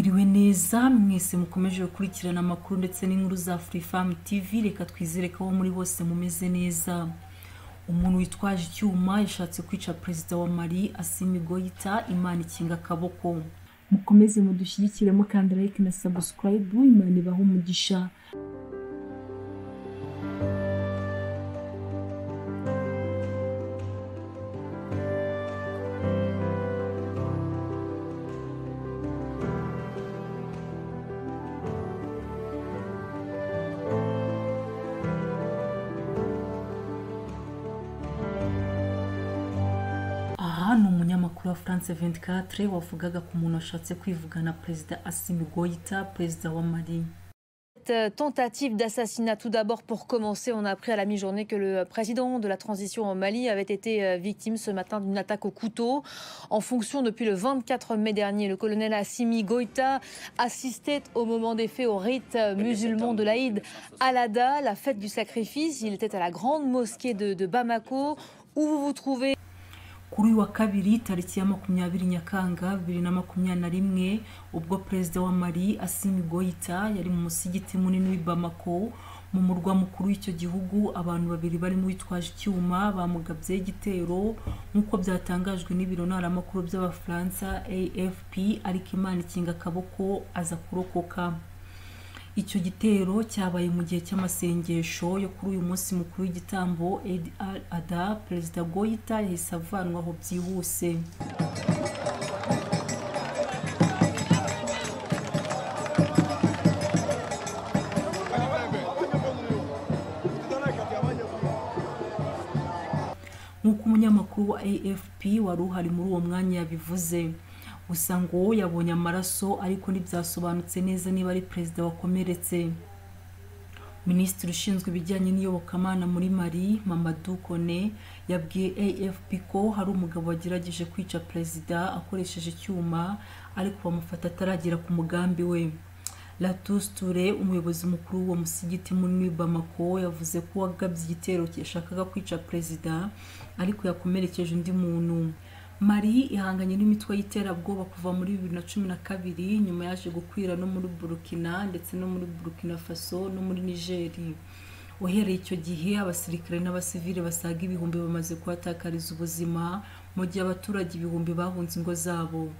Mwiriwe neza mwese mukomeje gukurikirana amakuru ndetse n'inkuru za Free Farm TV. Reka twizere ko aho muri hose mumeze neza. Umuntu witwaje icyuma yashatse kwica perezida wa Mali Assimi Goïta, Imana ikinga akaboko. Mukomeze mudushyigikire mukanda like na subscribe, Imana ibahe umugisha. Aha ni umunyamakuru wa France 24 wavugaga ku muntu washatse kwivugana perezida Assimi Goïta, perezida wa Mali. Tentative d'assassinat. Tout d'abord, pour commencer, on a appris à la mi-journée que le président de la transition au Mali avait été victime ce matin d'une attaque au couteau. En fonction depuis le 24 mai dernier, le colonel Assimi Goïta assistait au moment des faits au rite musulman de l'Aïd al-Adha, la fête du sacrifice. Il était à la grande mosquée de Bamako, où vous vous trouvez. Kuri wa kabiri tariki ya 20 Nyakanga 2021, ubwo perezida wa Mali Assimi Goïta yari mu musigiti munini w'i Bamako mu murwa mukuru w'icyo gihugu, abantu babiri barimo witwaje icyuma bamugabye igitero nk'uko byatangajwe n'ibiro ntaramakuru by'Abafaransa AFP, ariko Imana ikinga akaboko aza kurokoka. Icyo gitero cyabaye mu gihe cy'amasengesho yo kuri uyu munsi mukuru w'igitambo Eid al-Adha. Perezida Goïta yahise avanwaho byihuse. Nk'uko umunyamakuru wa AFP wari uhari muri uwo mwanya yabivuze, gusa ngo yabonye amaraso ariko ntibyasobanutse neza niba ari perezida wakomeretse. Minisitiri ushinzwe ibijyanye n'iyobokamana muri Mali, Mamadou Kone, yabwiye AFP ko hari umugabo wagerageje kwica perezida akoresheje icyuma, ariko bamufata ataragera ku mugambi we. Latus Touré, umuyobozi mukuru w'uwo musigiti munini Bamako, yavuze ko wagabye igitero yashakaga kwica perezida ariko yakomerekeje undi muntu. Mali ihanganye n'imitwe y'iterabwoba kuva muri 2012, nyuma yaje gukwira no muri Burkina ndetse no muri Burkina Faso no muri Niger. Uhereye icyo gihe abasirikare n'abasivile basaga ibihumbi bamaze kuhatakariza ubuzima, mu gihe abaturage ibihumbi bahunze ingo zabo.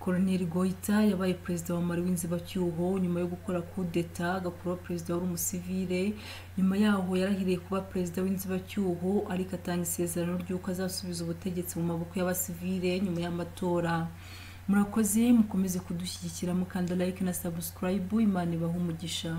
Colonel Goïta yabaye perezida wa Mali w'inzibacyuho nyuma yo gukora coup d'etat agakuraho perezida wari umusivile. Nyuma yaho yarahiriye kuba perezida w'inzibacyuho, ariko atanga isezerano ry'uko azasubiza ubutegetsi mu maboko y'abasivile nyuma y'amatora. Murakoze, mukomeze kudushyigikira mukanda like na subscribe. Imana ibahe umugisha.